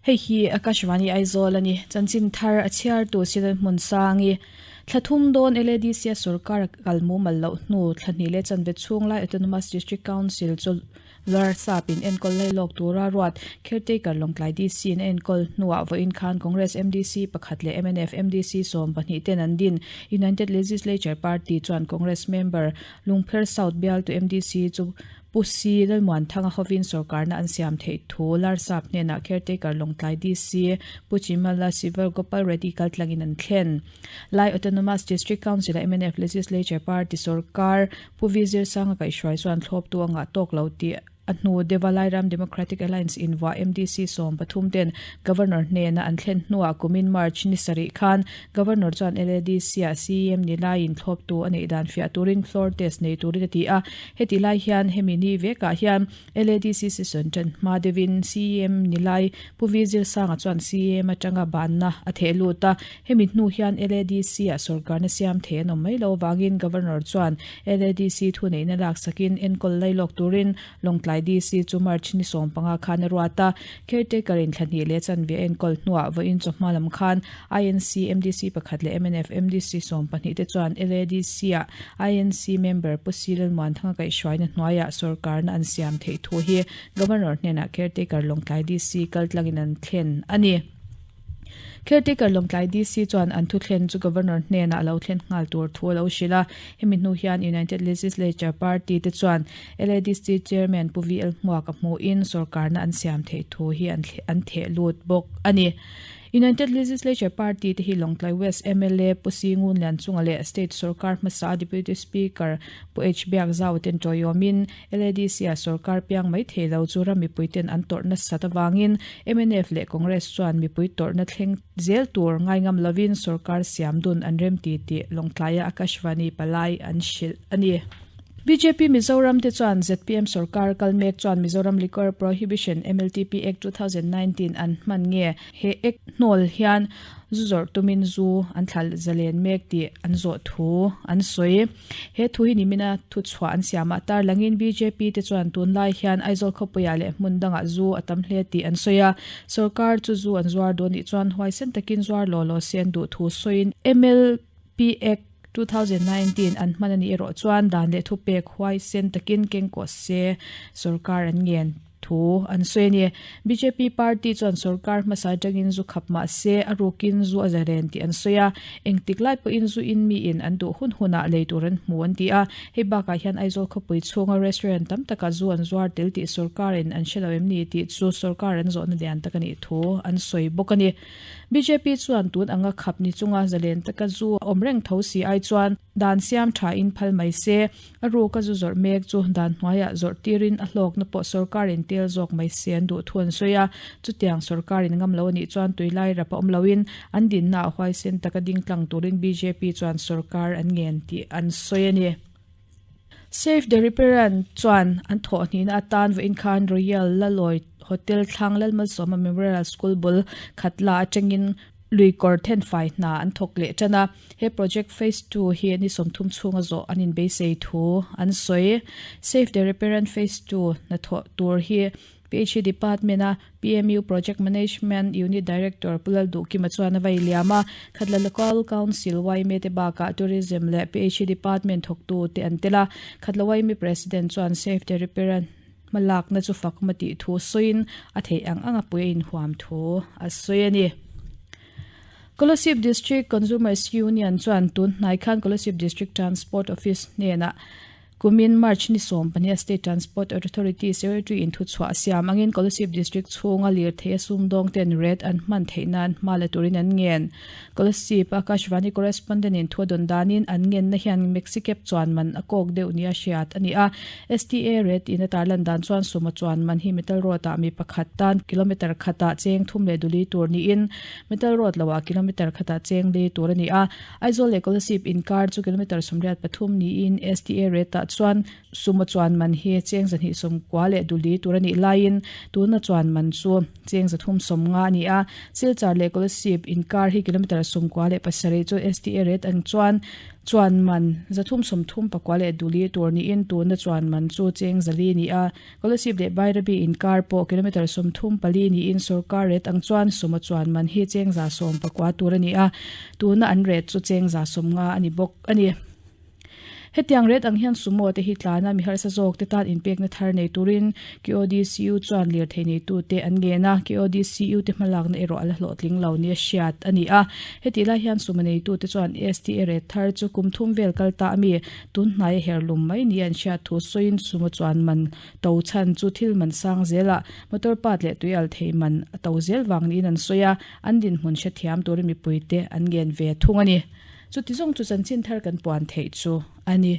Hei hi Akashvani Aizawl a ni. Chanchin thar a chhiartu Silal Hmunsangi. Thla thum dawn LADC a sorkar a kal mumal loh hnu thla hnih leh chanve chhung lai Autonomous District Council chu Larsap in enkawl lai lawk tura ruat Caretaker Lawngtlai DC in a enkawl hnuah vawiin khan Congress MDC pakhat leh mnf MDC 12 ten an din. United Legislature Party chuan Congress member Lungpher South bialtu MDC chu Pu Si Lalmuanthanga hovin sorkarna an siam theih thu Larsap hnenah Caretaker Lawngtlai DC Pu Chimala Sivar Gopal Reddy kaltlangin an thlen. Lai Autonomous District Council-a mnf Legislature Party sorkar Pu V Zirsanga kaihhruai chuan thlawptu a ngah tawk lo tih a hnu deuha Lairam Democratic Alliance invuah MDC 13 ten Governor hnena an thlen hnuah kumin March ni sarih khan Governor chuan LADC-ah CEM ni laiin thlawptu a neih dan fiah turin floor test nei turin a ti a. Heti lai hian hemi ni vekah hian LADC session tan hma deuhin CEM ni lai Pu V Zirsanga chuan CEM atanga banna a theh lut a. Hemi hnu hian LADC-ah sorkarna siam thei an awm mai lo avangin Governor chuan LADC thuneihna laksakin enkawl lailawk turin Lawngtlai DC chu March ni 15 khan a ruat a. Caretaker in thla hnih leh chanve a enkawl hnuah vawiin chawhma lam khan INC MDC pakhat leh mnf MDC 12 te chuan LADC-ah INC member Pu Si Lalmuanthanga kaihhruaina hnuaiah sorkarna an siam theih thu hi Governor hnenah Caretaker Lawngtlai DC kaltlangin an thlen a ni. Caretaker Lawngtlai DC chuan an thuthlen chu Governor hnenah a lo thlen nghal tur thu a lo hrilh a. Hemi hnu hian United Legislature Party te chuan LADC Chairman Pu VL Hmuak a hmuhin sorkarna an siam theih thu hi an theh lut bawk a ni. United Legislature Party te hi Lawngtlai West mla Pu Si Ngun Lianchunga leh State sorkar hmasa Deputy Speaker Pu H Biakzau ten tawiawmin LADC-ah sorkar piang mai thei lo chu ram mipuiten an tawrh nasat avangin mnf leh Congress chuan mipui tawrhna thleng zel tur ngaingam lovin sorkar siam dun an remti tih Lawngtlaia Akashvani palai an hrilh a ni. BJP Mizoram te chuan zpm sorkar kal mek chuan Mizoram Liquor Prohibition MLTP Act 2019 an hman nge he Act hnawl hian zu zawrh tumin zu an thla zalen mek tih an zawh thu an sawi. He thu hi nimina thuchhuah an siamah tarlangin BJP te chuan tunlai hian Aizawl khawpuiah leh hmun dangah zu a tam hle tih an sawi a. Sorkar chu zu an zuar dawn nih chuan huaisen takin zuar law law se an duh thu sawiin MLP Act 2019 an hman a nih erawh chuan dan leh thupek huaisen takin kengkawh se sorkar an ngen thu an sawi a ni. Bjp party chuan sorkar hmasa atangin zu khap mah se a rukin zu a zaren tih an sawi a, engtik lai pawhin zu in miin an duh hun hunah lei tur an hmu an ti a. Hei bakah hian Aizawl khawpui chhunga restaurant tam takah zu an zuar tel tih sorkarin an hre lo em ni tih chu sorkar an zawhna lian tak a nih thu an sawi bawk a ni. Bjp chuan tun anga khap ni chunga zalen taka zu a awm reng tho si ai chuan dan siam thain phal mai se, a ruka zu zawrh mek chu dan hnuaiah zawrh tirin a hlawkna pawh sorkarin tel zawk mai se an duh thu an sawi a. Chutiang sorkarin ngam lo a nih chuan tuilai rap a awm loin an dinna ah huaisen taka ding tlang turin bjp chuan sorkar an ngen tih an sawi a ni. Save the Riparian chuan an thawhhnihna atan vawiin khan Royal Laloy Hotel thlang Lalmalsawma Memorial School bul Khatla atangin lui kawr thenfai hna an thawk leh tan a. He project phase 2 hi ni 30 chhunga zawh an inbeisei thu an sawi. Save the Riparian phase 2 hnathawh tur hi PHE Department a PMU Project Management Unit Director Pu Lalduhkima chuan a vai liam a, Khatla Local Council YMA te bakah Tourism leh PHE Department thawktu te an tel a. Khatla YMA President chuan Save the Riparian hmalakna chu fakawm a tih thu sawiin a theih ang anga pui a inhuam thu a sawi a ni. Kolasib District Consumers Union chuan tun hnai khan Kolasib District Transport Office hnenah Kumin March ni 12 a State Transport Authority Secretary in thuchhuah a siam angin Kolasib District chhunga lirthei a sumdawng ten rate an hman theih nan hma la turin an ngen. Kolasib Akashvani correspondent in thu a dawn danin an ngenna hian Maxicab chuan man a kawk deuh nia hriat a ni a. STA rate in a tarlan dan chuan sumo chuan man hi metal road ah mi pakhat tan kilometer khatah cheng thum leh duli tur niin metal road loah kilometer khatah cheng li tur a ni a. Aizawl leh Kolasib inkar chu kilometre 83 niin STA rate ah chuan sumo chuan man hi cheng 290 leh duli tur a nih laiin tuna chuan man chu cheng 350 a ni a. Silchar leh Kolasib inkar hi kilometre 97 chu STA rate ang chuan. Chuan man 339 leh duli tur niin tuna chuan man chu cheng 400 ni a. Kolasib leh Bairabi inkar pawh kilometre 34 niin sorkar rate ang chuan sumo chuan man hi cheng 119 tur a ni a, tuna an rate chu cheng 150 a ni bawk a ni. Hetiang rate ang hian sumo te hi tlana mi harsa zawk te tan inpekna thar nei turin KODCU chuan lirthei neitu te an ngen a, KODCU te hmalakna erawh a la hlawhtling lo nia hriat a ni a. Hetih lai hian sumo neitu te chuan STA rate thar chu kum thum vel kal ta ami tun hnai a herlum mai nia an hriat thu sawiin sumo chuan man to chhan chu thil man sang zelah motor part leh tui al thei man a to zel vang niin an sawi a, an dinhmun hrethiam turin mipui te an ngen ve thung a ni. Chuti zawng chu chanchin thar kan puan theih chu a ni.